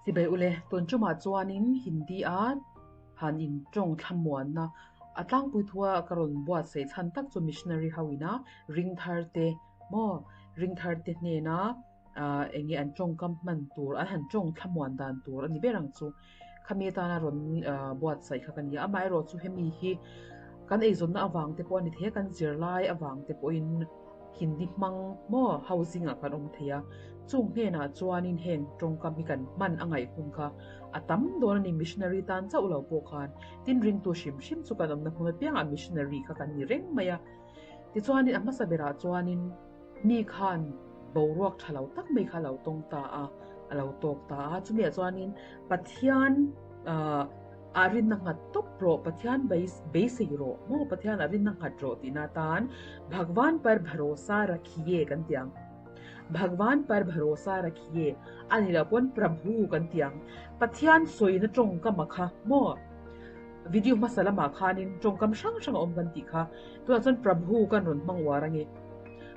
Chibai ule, tun tumah chuanin Hindi-a han intawng thlamuanna a tlangpui thua ka rawn buatsaih chhan tak chu missionary ho ina ring thar te maw ring thar te hnena eng nge an tawngkam hman tur an han tawng thlamuan dan tur a ni ber ang chu. Khami atana rawn buatsaih kha ka ni a, amaherawh chu hemi hi kan eizawnna avang te pawh a ni thei a, kan zirlai avang te pawhin Hindi hmang maw housing ah kan awm thei a, chung hnenah chuanin heng tawngkam hi kan hman a ngaih hun kha a tam dawn a ni, missionary tan chauh lo pawh khan tin ringtu hrim hrim chu kan awmna hmun apiangah missionary kha kan ni reng mai a. Tichuanin a hmasa berah chuanin mi khan boruak tha lo tak mai kha a lo tawng ta a, a lo tawk ta a, chumiah chuanin Pathian ah A rinna nghat tawp rawh, Pathian beisei rawh maw, Pathian a rinna nghat rawh tihna atan Bhagwan par bharosa rakhiye kan ti ang. Bhagwan par bharosa rakhiye a nih loh pawn Prabhu kan ti ang. Pathian sawina tawngkam a kha maw? Video hmasa lamah khanin tawngkam hrang hrang a awm kan tih kha. Tunah chuan Prabhu kan rawn hmang uar ange.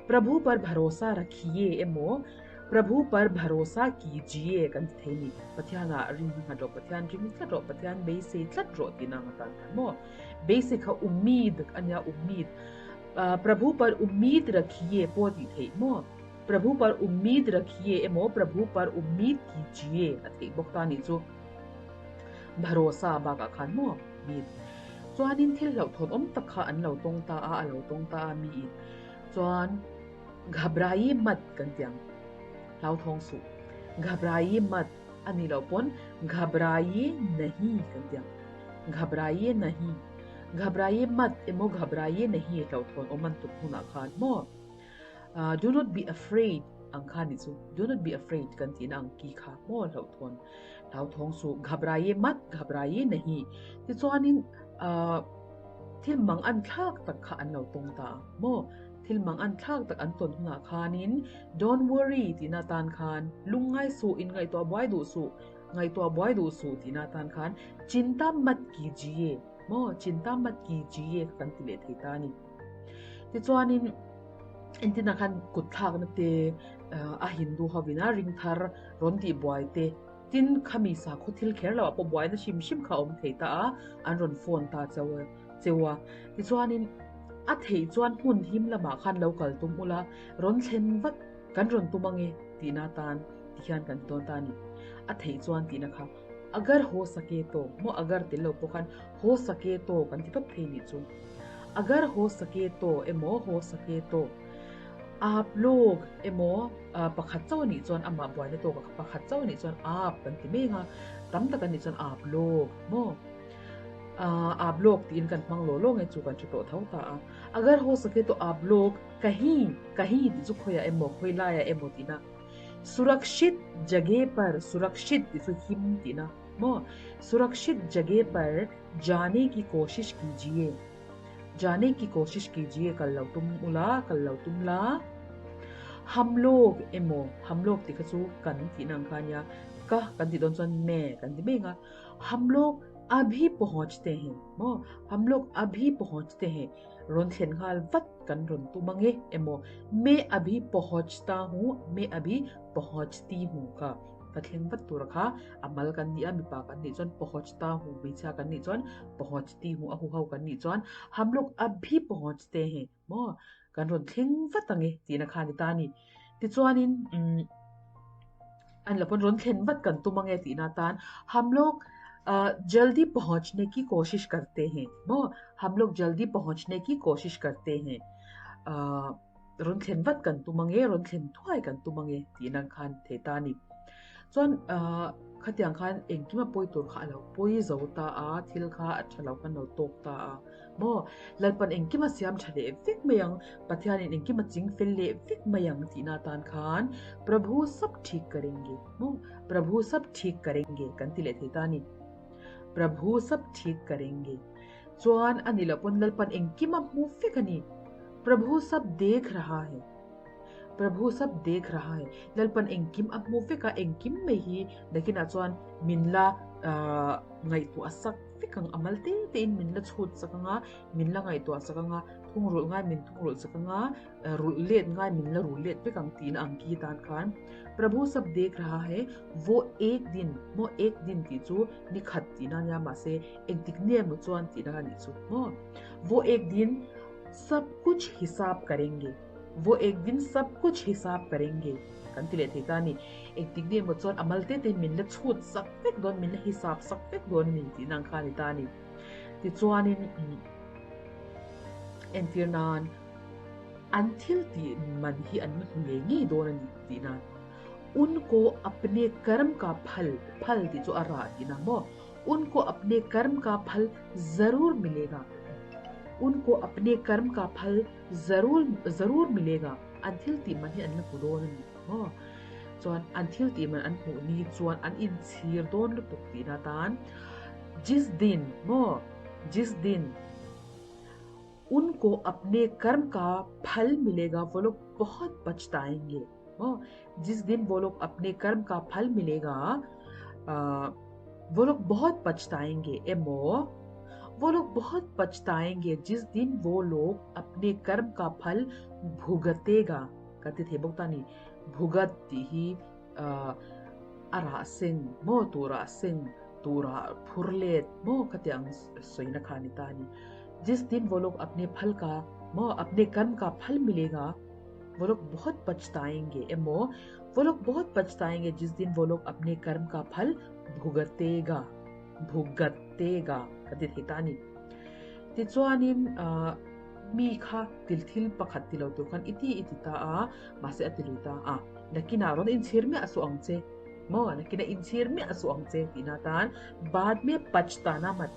Prabhu par bharosa rakhiye emaw Prabhu par bharosa kijiye kan ti thei ni. Pathian ah ring hna rawh, Pathian ring tlat rawh, Pathian beisei tlat rawh tihna ang atan khan maw? Beisei kha ummid a nia, ummid. Prabhu par ummid rakhiye pawh a tih theih maw? Prabhu par ummid rakhiye emaw Prabhu par ummid kijiye a theih bawk ta nih chu. Bharosa bakah khan maw? Ummid. Chuanin thil hlauhthawn awm tak kha an lo tawng ta a, a lo tawng ta a miin. Chuan. Ghabrayi mat kan ti ang. Hlauthawng suh. Ghabrayi mat a nih loh pawn Ghabrayi nahi kan ti ang. Ghabrayi nahi. Ghabrayi mat emaw Ghabrayi nahi hlauhthawn awm an tuk hunah khan maw? Do not be afraid ang kha nih chu. Do not be afraid kan tihna ang ki kha maw hlauhthawn. Hlauthawng suh. Ghabrayi mat, Ghabrayi nahi. Tichuanin thil mang an thlak tak kha an lo tawng ta a maw? Thil mang an thlak tak an tawn hunah khanin Don't worry tihna atan khan lungngai suh, inngaihtuah buai duh suh, ngaihtuah buai duh suh tihna atan khan Chinta mat kijiye maw Chinta mat kijiye kha kan ti leh thei ta a ni. Tichuanin entinah khan kut thlakna te a Hindu hovina ringthar rawn tih buai te tin khami sakhaw thil kher loh ah pawh buaina hrim hrim kha a awm thei ta a, an rawn phone ta chauh a. cheu a, tichuanin a theih chuan hmun him lamah khan lo kal tum ula, rawn thlen vat kan rawn tum ange tihna atan tikhian kan ti dawn ta a ni. A theih chuan tihna kha agar ho sake to maw agar tel lo pawh khan ho sake to kan ti tawp thei nih chu. Agar ho sake to emaw ho sake to aap log emaw pakhat chauh anih chuan amah buaina tawk pakhat chauh anih chuan aap kan ti mek a, tam tak anih chuan aap log maw. Aap log tiin kan hmang law law nge chu kan hre tawh tho ta a. Agar ho sake to aap log kahin kahin tih chu khawiah emaw khawi laiah emaw tihna. Surakshit jageh par surakshit tih chu him tihna maw. Surakshit jageh par jaane ki koshish kijiye jaane ki koshish kijiye kal lo tum ula kal lo tum la. Ham log emaw ham log tih kha chu kan tihna ang kha ania ka kan tih dawn chuan me kan ti mai ang a. Hum log abhi pahunchte hain maw hum log abhi pahunchte hain rawn thlen nghal vat kan rawn tum ange emaw me abhi pahunchta hu me abhi pahunchti hu kha ka thleng vat tur kha a mal kan nih a mipa kan nih chuan pahunchta hu hmeichhia kan nih chuan pahunchti hu a huho kan nih chuan hum log abhi pahunchte hain maw kan rawn thleng vat ange tihna kha a ni ta a ni. Tichuanin umm an lo pawn rawn thlen vat kan tum ange tihna atan hum log jaldi pahunchne ki koshish karte hain maw hum log jaldi pahunchne ki koshish karte hain rawn thlen vat kan tum ange rawn thlen thuai kan tum ange tihna khan thei ta a ni. Chuan khatiang khan engkim a pawi tur kha a lo pawi zo ta a thil kha a tha lo khan lo tawk ta a. Maw? Lalpan engkim a siam tha leh vek mai ang, Pathianin engkim a ching fel leh vek mai ang tihna atan khan Prabhu sab thik karenge, maw? Prabhu sab thik karenge kan ti leh thei ta a ni. Prabhu sab thik karenge. Chuan a nih loh pawn Lalpan engkim a hmu vek a ni. Prabhu sab dekh raha hai. Prabhu sab dekh raha hai. Lalpan engkim a hmu vek a, engkim mai hi nakinah chuan min la ngaihtuah sak vek ang, a mal te te in min la chhut sak ang a, min la ngaihtuah sak ang a. Thungrulh ngai min thungrulh sak anga, rulh let ngai min la rul let vek ang tiin ang ki tan khan Prabhu sab dekh raha hai wo ek din maw ek din tih chu ni khat tihna ania mahse engtik nge maw chuan tihna a nih chu maw wo ek din sab kuch hisab karenge wo ek din sab kuch hisab karenge kan ti leh thei ta a ni engtik nge maw chuan a mal te te min la chhut sak vek dawn min la hisab sak vek dawn a ni tihna ang kha a ni ta a ni tichuanin entir nan An thil tih man hi an la hmu ngei ngei dawn a ni tih nan Unko apne karm ka phal, phal tih chu a rah tihna maw? Unko apne karm ka phal zarur milega Unko apne karm ka phal zarur zarur milega An thil tih man hi an la hmu dawn a ni maw? Chuan an thil tih man an hmuh ni chuan an inchhir dawn lutuk tihna tan Jis din maw? Jis din. Unko apne karm ka phal milega wo log bahut pachtaenge maw jis din wo log apne karm ka phal milega wo log bahut pachtaenge emaw wo log bahut pachtaenge jis din wo log apne karm ka phal bhugatega ka ti thei bawk ta ni bhugat tih hi a rah seng maw turah seng turah phur let maw khatiang sawina kha a ni ta a ni. Jis din wo log apne phal ka maw apne karm ka phal milega wo log bahut pachtaenge emaw wo log bahut pachtaenge jis din wo log apne karm ka phal bhugatega bhugatega ka ti thei ta a ni. Tichuanin mi kha til thil pakhat ti lo tur khan i ti i ti ta a mahse a ti lui ta a nakinah rawn inchhir miah suh ang che maw nakinah inchhir miah suh ang che tihna tan baad me pachtana mat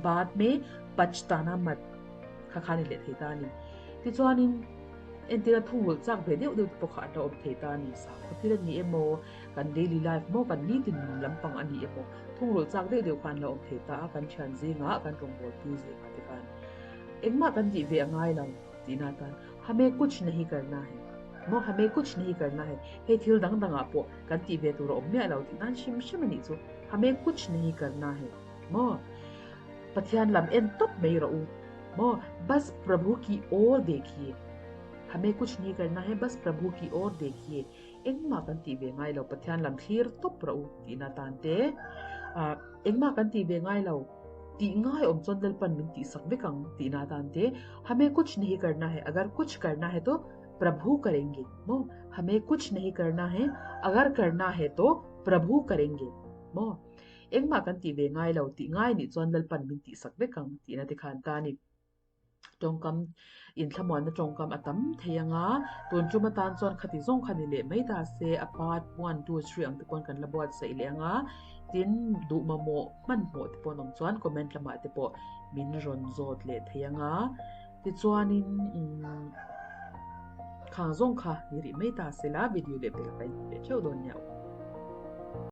Baad me pachtana mat kha khan i leh thei ta a ni. Tichuanin entirna thungrulh chak ve deuh deuh te pawh kha an lo awm thei ta a ni. Sakhaw thil a ni emaw, kan daily life maw, kan nitin nun lampang a ni emaw, thungrulh chak deuh deuh kha an lo awm thei ta a, kan thian zingah, kan rawngbawlpui zingah te khan engmah kan tih ve a ngai lo tihna atan hame kuch nahi karna hai maw, hame kuch nahi karna hai, hei thil dang dangah pawh kan tih ve tur a awm miah lo tih nan hrim hrim a nih chu, hame kuch nahi karna hai. Maw? Pathian lam en tawp mai rawh u. Maw? Bas Prabhu ki aur dekhiye. Hame kuch nahi karna hai, bas Prabhu ki aur dekhiye. Engmah kan tih ve ngai lo, Pathian lam thlir tawp rawh u tihna tan te. Ah, engmah kan tih ve ngai lo, tih ngai awm chuan Lalpan min tihsak vek ang tihna tan te. Hame kuch nahi karna hai, agar kuch karna hai to Prabhu karenge. Maw? Hame kuch nahi karna hai, agar karna hai to Prabhu karenge. Maw? Engmah kan tih ve ngai lo tih ngai nih chuan Lalpan min tihsak vek ang tihna te khan ta a ni. Tawngkam inthlamuanna tawngkam a tam thei ang a, tun tum atan chuan khati zawng kha ni leh mai ta se a part one, two, three ang te pawn kan la buatsaih leh ang a, tin duh mamawh hmanhmawh te pawn awm chuan comment lamah te pawh min rawn zawt leh thei ang a, tichuanin umm khang zawng kha ni rih mai ta se la video leh pek a ka inhmu leh theuh dawn nia.